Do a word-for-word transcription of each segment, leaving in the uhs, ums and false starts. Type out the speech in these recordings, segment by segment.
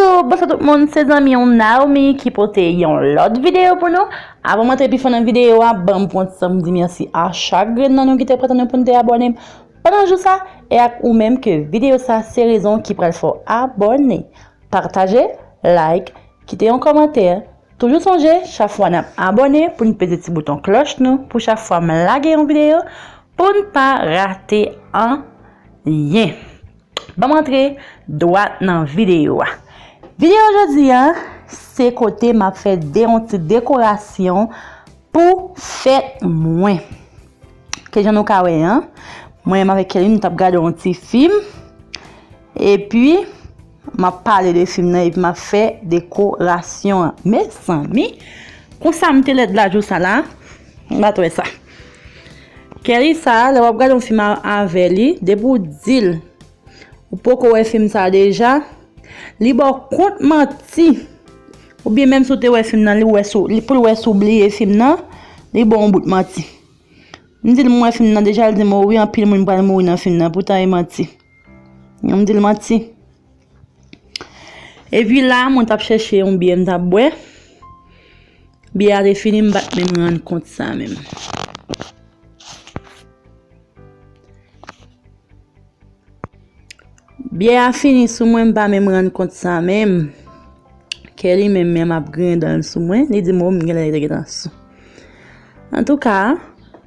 Yo, bonswa tout moun, se zanmi w Naomi ki pote yon lòt videyo pou nou. Avan m antre pi fon nan videyo a, ban m pran ti tan pou m di mèsi a chak grenn nan nou ki te pran tan nou pou n te abòne. Pandan jou sa, e ak ou menm ke videyo sa se rezon ki pral fè w abòne. Pataje, like, kite yon kòmantè. Toujou sonje, chak fwa n ap abòne, pou n peze ti bouton klòch nou, pou chak fwa m lage yon videyo, pou n pa rate anyen. Ban m antre dwat nan videyo a. Videyo jodi a, se kote m ap fè de, yon ti dekorasyon pou fèt mwen. Ke jan nou ka wè an, mwen menm avèk Kelly, nou t ap gade yon ti fim. Epi, m ap pale de fim nan, epi m ap fè dekorasyon an. Mezanmi, konsa m te lèd la jou sa la, m pa t wè sa. Kelly sa, lè w ap gade yon fim a-, avè li, depi w di l, ou poko wè fim sa deja, li ba w kont manti. Oubyen menm si w te wè fim nan, li wè si w, li, pou l wè si w bliye fim nan, li ba w yon bout manti. M di l m wè fim nan deja, l di m, o wi, anpil moun pral mouri nan fim nan, poutan e manti. M di l manti. Epi la, mwen t ap chèche yon byè m t ap bwè. Byè a te fini, m pa t menm rann kont sa menm. Byè a fini sou mwen, m pa menm rann kont sa menm. Kelly menm, menm ap griyen dan l sou mwen, li di m, o, m genlè te gentan sou. Antouka,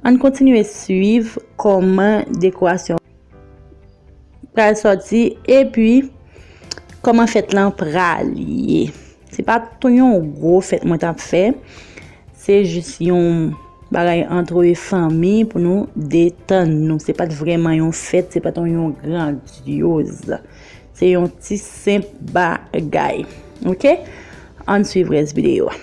ann kontinye swiv kòman dekorasyon pral sòti, epi kòman fèt lan pral ye. Se pa t yon gwo fèt mwen t ap fè. Se jis yon bagay antre fanmi pou nou detann nou. Se pa t vrèman yon fèt, se pa t yon grandyoz. Se yon ti senp bagay. Oke? Ann swiv rès videyo a.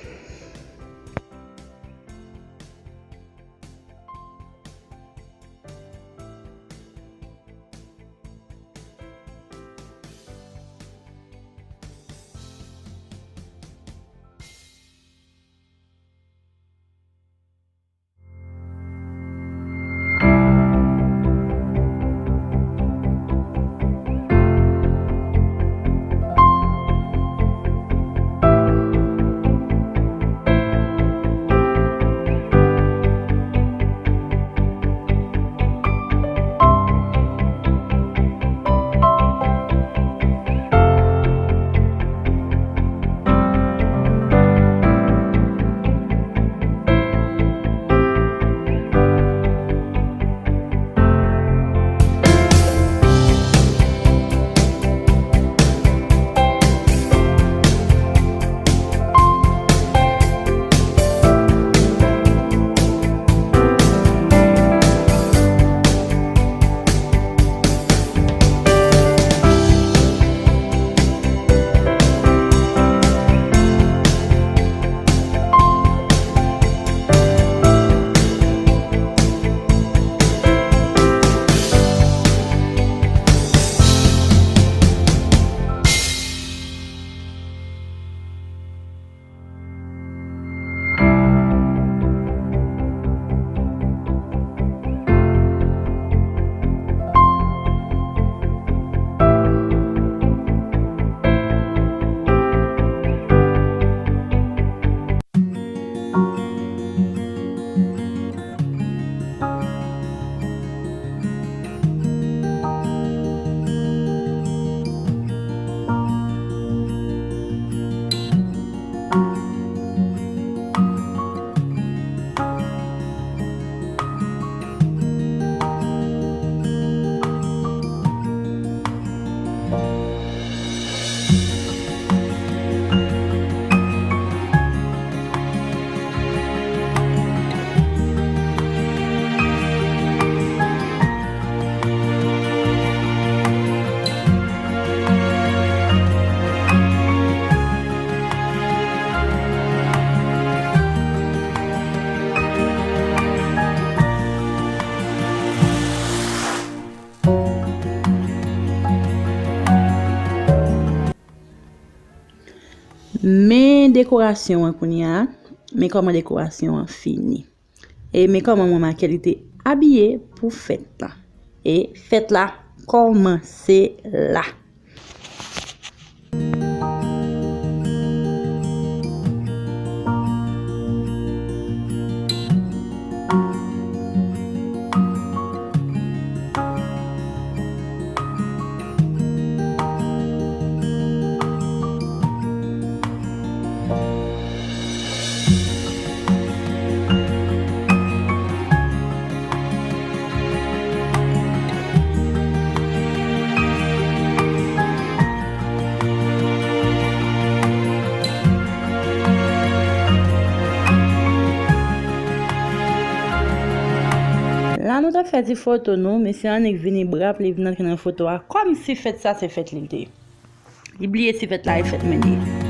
Men dekorasyon an kounye a, men kòman dekorasyon an fini. E men kòman mwen ak Kelly te abiye pou fèt la. E fèt la kòmanse la. La nou t ap fè ti foto nou, mesye Annik vini brap, li vin antre nan foto a, kòmsi fèt sa se fèt li l te ye. Li bliye si fèt la e fèt mwen li ye.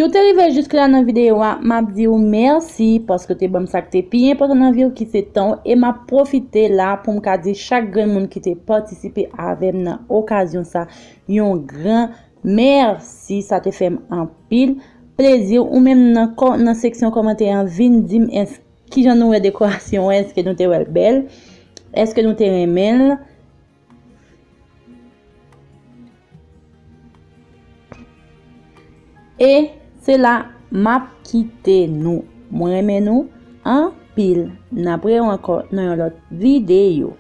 Si w te rive jiske la nan videyo a, m ap di w mèsi paske w te ban m sa k te pi enpòtan nan vi w, ki se tan w, e m ap pwofite la pou m ka di chak grenn moun ki te patisipe avè m nan okazyon sa, yon gran mèsi. Sa te fè m anpil plezi. Ou menm nan kò-, nan seksyon kòmantè an, vin di m èske Kijan nou wè dekorasyon an? Èske nou te wè l bèl? Èske nou te renmen l? E se la m ap kite nou. Mwen renmen nou anpil. N ap rewè ankò nan yon lòt videyo.